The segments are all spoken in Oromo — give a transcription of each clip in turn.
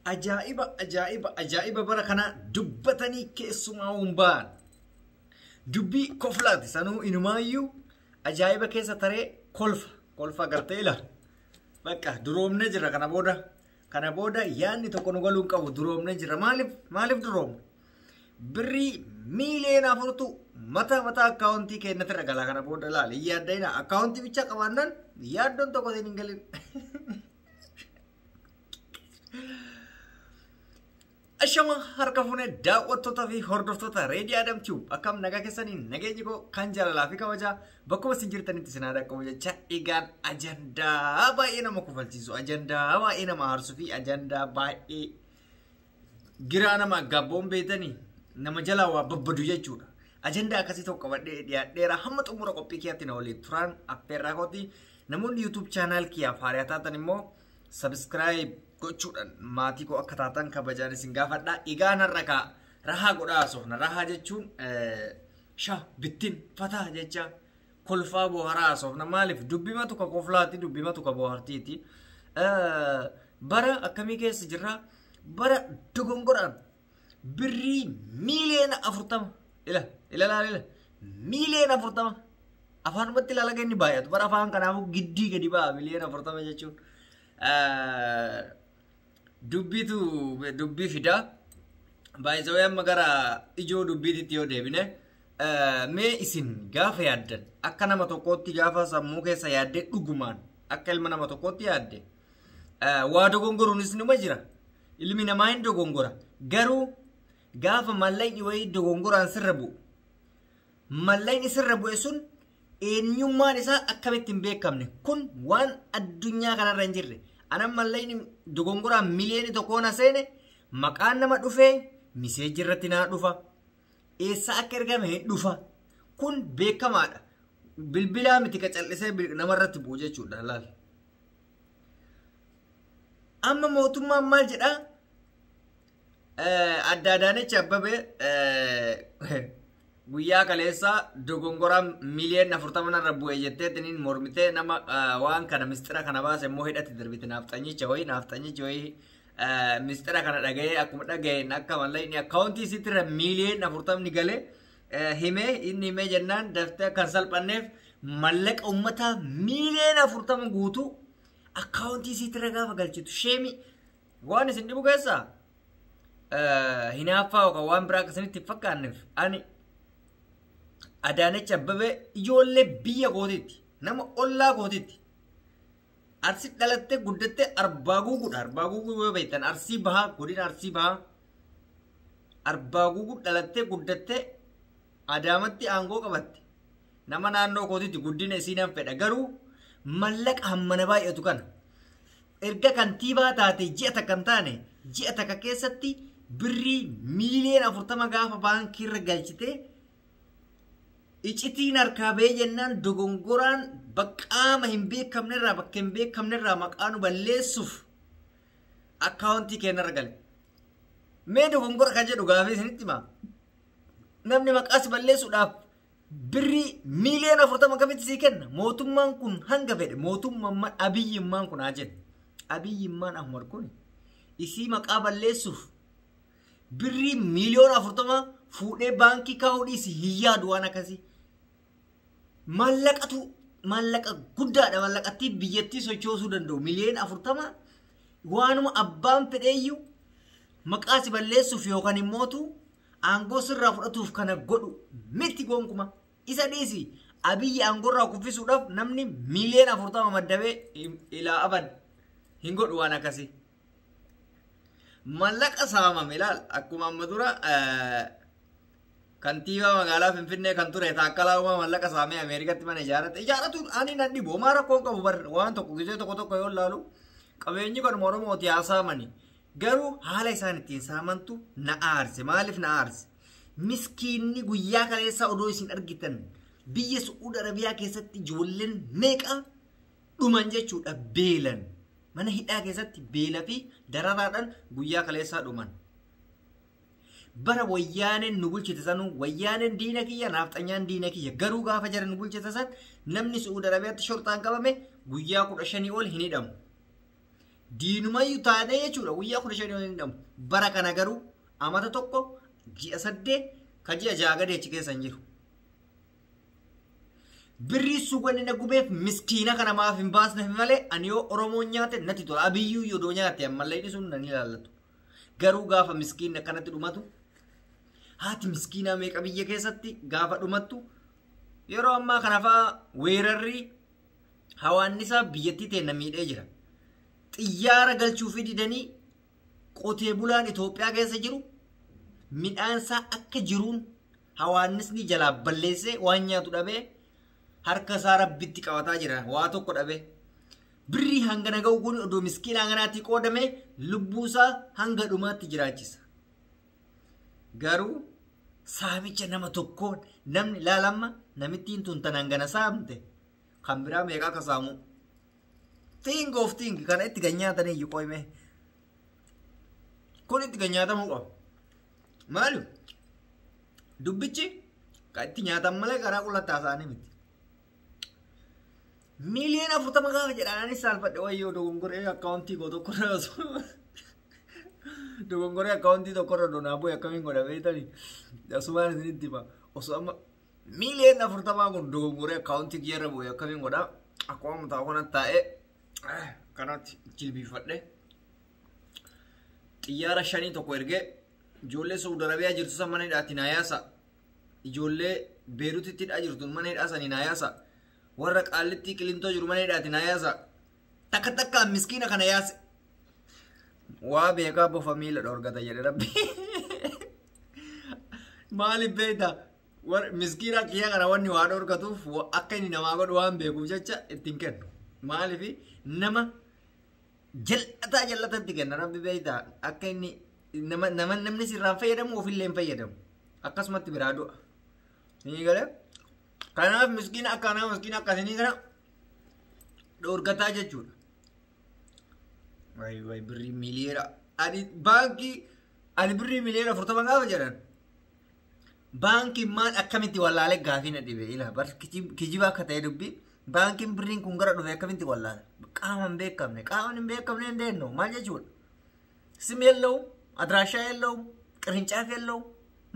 Ajaa'iba ajaa'iba ajaa'iba bara kana dubbatanii keessumaa ba'an. Dubbii koflaati sanuu inumaayyuu ajaa'iba keessa taree kolfa kolfa gartee ila. Bakka duroomnee jira kana booda. Kana booda yaadni tokko nu galuu hin qabu duroomnee jira. Maaliif maaliif duroomne? Birrii miiliyoona 4tu mataa mataa akkaawuntii keenyatti irra gala kana booda ilaali. Yaaddina akkaawuntii bicha qabaannaan yaaddoon tokko hin galin. Ashama harka fuunee daawwattootaa fi hordoftoota Reedii Adam Tube akkam nagaa keessanii nageenyi koo kan jaalalaa fi kabajaa bakkuma isin jirtanitti isin haa dhaqqabu jecha egaan ajandaa baay'ee nama kofalchiisu ajandaa baay'ee nama aarsuu fi ajandaa baay'ee giraa nama gabboon beetanii nama jalaa waa babbadu jechuudha. Ajandaa akkasii tokko qabadhee dhiyaadheera hamma xumura qophii kiyyaatti na waliin turan affeerraa kooti. Namoonni YouTube channel kiyyaaf haaraa taatan immoo subscribe gochuudhaan maatii koo akka taatan kabajaan isin gaafadha. Egaan har'a kaa rahaa godhaa haasofna. Rahaa jechuun sha bittin fataa jecha kolfaa bohaaraa haasofna. Maaliif dubbimatu ka koflaati dubbimatu ka bohaartiiti. Bara akkamii keessa jirra? Bara dogongoraan birrii miiliyoona 40 ila ila laala ila miiliyoona 40 afaanumatti ilaala inni baay'atu bara afaan kanaafuu giddii gadi ba'a miiliyoona 40 jechuun. Dubbiitu dubbii fidaa. Baay'isawee amma gara ijoo dubbiititti yoo deebine mee isin gaafa yaaddan akka nama tokkootti gaafa sammuu keessa yaaddee dhugumaan akka ilma nama tokkootti yaadde waa dogongoruunis numa jira. Ilmi namaa hin dogongora. Garuu gaafa mallaqni wayii dogongoraan sirra bu'u mallaqni sirra bu'e sun eenyummaan isaa akkamitti hin beekamne kun waan addunyaa kanarra hin jirre. Anan mallaqni dogongoraan miliyoona 1 na seene maqaan nama dhufee miseejii irratti naa dhufa. Eessa akka ergame dhufa. Kun beekamaadha. Bilbilaa miti ka callisee namarratti bu'u jechuudha laal. Amma mootummaan maal jedhaa? Adda Adaanech Abbabee guyyaa kaleessaa dogongoraan miliyoona 40 narra bu'e jetteetiniin mormitee nama waan kana mistira kana baase immoo hidhatti darbite naafxanyicha wayii naafxanyicha wayii mistira kana dhaga'ee akkuma dhaga'een akka mallaqni akkaawuntii isiitirra miliyoona 40 galee himee inni himee jennaan daftee akka hin salphanneef mallaqa uummataa miliyoona 40 guutuu akkaawuntii isiitirra gaafa galchitu sheemi waan isin dhibu keessaa hinaaffaa yookaan waan biraa akkasinitti hin fakkaanneef ani Adaanech Abbabee ijoollee biyya kootiitti nama ollaa kootiitti Arsii dhalattee guddattee Arbaa Guuguudha. Arbaa Guuguu yoo beektan Arsii Bahaa godina Arsii Bahaa Arbaa Guuguu dhalattee guddattee Adaamatti aangoo qabatte nama naannoo kootiitti guddina isii nan fedha garuu mallaqa hammana baay'atu kana erga kantiibaa taate ji'a takka hin taane ji'a takka keessatti birrii miiliyoona 40 gaafa baankiirra galchitee icitiin harkaa ba'ee jennaan dogongoraan qaama hin beekamnerraa bakka hin beekamnerraa maqaa nu balleessuuf akkaawuntii keenyarra gale. Mee dogongora kan jedhu gaafii isinitti himaa. Namni maqaa si balleessuudhaaf birrii miiliyoona 40 kamitti sii kenna? Mootummaan kun hanga fedhe mootummaan Abiyyimmaan kun haa jennu. Abiyyimmaan Ahmad kun isii maqaa balleessuuf birrii miiliyoona 40 fuudhee baankii kaa'uu dhiisi hin yaadu waan akkasii. Mallaqatu mallaqa guddaadha mallaqattii biyyattii sochoosuu danda'u miliyoona 40 waanuma abbaan fedheeyyuu maqaa si balleessuuf yookaan immootu aangoo sirraa fudhatuuf kana godhu miti gonkuma. Isa dhiisi Abiyyi aangoo irraa kuffisuudhaaf namni miliyoona 40 maddabee ilaa abad hin godhu waan akkasii. Mallaqa saamame ilaal akkuma amma dura kantiibaa magaalaa Finfinnee kan ture Taakkalaa Uumaa mallaqa saamee Ameerikatti mana ijaarrate. Ijaarratu ani nan dhibu homaa rakkoon qabu bar waan tokko gisee tokko tokko yoo ilaalu qabeenyi kanuma Oromooti haa saamani. Garuu haala isaan ittiin saamantu na aarse. Maaliif na aarse? Miskiinni guyyaa kaleessaa odoo isin argitan biyya Su'uud Arabiyaa keessatti ijoolleen meeqa dhuman jechuudha beelan. Mana hidhaa keessatti beela fi dararaadhaan guyyaa kaleessaa dhuman. Bara wayyaaneen nu bulchite sanuu wayyaaneen diina kiyya naafxanyaan diina kiyya garuu gaafa jara nu bulchite san namni Su'uud Arabiyaatti shorxaan qabame guyyaa 15 ol hin hidhamu. Diinumayyuu taanee jechuudha guyyaa 15 hin hidhamu. Bara kana garuu amata tokko ji'a 8 ka ji'a 6 gadi achi keessa hin jiru. Birrii suuqanni na gubeef miskiina kana maaf hin baasneef malee ani yoo Oromoon nyaate natti tola. Abiyyuu yoo nyaate ammallee inni sun nan ilaallatu. Garuu gaafa miskiinni akkanatti dhumatu haati miskiinaa meeqa biyya keessatti gaafa dhumattu yeroo ammaa kana fa'aa weerarri hawaannisaa biyyattii teenna miidhee jira. Xiyyaara galchuufi didanii qotee bulaan Itoophiyaa keessa jiru midhaansaa akka jiruun hawaannisni jalaa balleessee waan nyaatu dhabee harka isaa rabbitti qabataa jira waa tokko dhabee. Birrii hangana ga'u kun odoo miskiina hanganaatti qoodame lubbuusaa hanga dhumaatti jiraachisa. Garuu saamicha nama tokkoon namni ilaalamma namittiin tun tan hangana saamte kan biraa meeqa akka saamu. Think of think kana itti kan nyaatanii iyyuu qoyme. Kun itti kan nyaatamuu qaba. Maali? Dubbichi kan itti nyaatan malee karaa qullataa isaanii miti. Miiliyoona 40 gaafa jedhan anis saalfadhe wayyoo dogongoree akkaawuntii koo tokkorra osoo dogongoree akkaawuntii tokkorra donaa bu'e akkamiin godha beektanii asumaan isinitti hima osoo amma miiliyoona 40 kun dogongoree akkaawuntii kiyyarra bu'e akkamiin godha akkuma mataa kanatti taa'ee kanatti jilbiifadhe xiyyaara 5 tokko ergee ijoollee Saudi Arabiyaa jirtu san mana hidhaatti naa yaasa ijoollee Beeruutitti hidhaa jirtu mana hidhaa sanii naa yaasa. Warra qaallitti qilintoo jiru mana hidhaati naa yaasa. Takka takkaan miskiina kana yaase. Waa beekaa bofa miila dhorgata jedhe rabbi. Maaliif beektaa? Miskiina kiyya kana wanni waa dhorgatuuf akka inni namaa godhu waan beekuuf jecha ittiin kennu. Maaliif nama jallataa jallatatti kenna rabbi beektaa? Akka inni nama namni sirraan fayyadamu ofillee hin fayyadamu. Akkasumatti biraa du'a. Ni galee? Kanaaf miskiina akkanaa miskiina akkasii kana dhorgataa jechuudha. Wayi wayi birrii miiliyoona ani baankii ani birrii miiliyoona 40 gaafa jedhan baankiin maal akkamitti wallaalee gaafii na dhibe ila bar kijiba akka ta'e dubbii baankiin birriin kun gara dhufe akkamitti wallaale qaama hin beekamne qaama hin beekamne hin deennu maal jechuudha. ስም የለውም፣ አድራሻ የለውም፣ ቅርንጫፍ የለውም።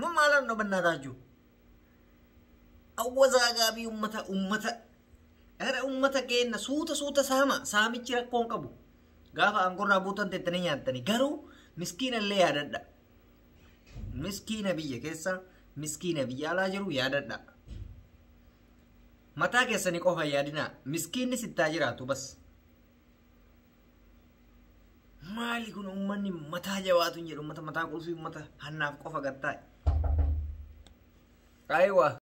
ምን ማለት ነው በእናታችሁ? አወዛጋቢ ummata ummata ኧረ ummata keenya suuta suuta saama saamichi rakkoon qabu gaafa aangorraa buutan teettanii nyaattanii garuu miskiina illee yaadadha. Miskiina biyya keessa miskiina biyya alaa jiru yaadadha. Mataa keessanii qofa yaadinaa miskiinni sittaa jiraatu bas. Maali kun uummanni mataa jabaatu hin jedhu ummata mataa qulfii ummata hannaaf qofa gattaa'e. Ayiwa.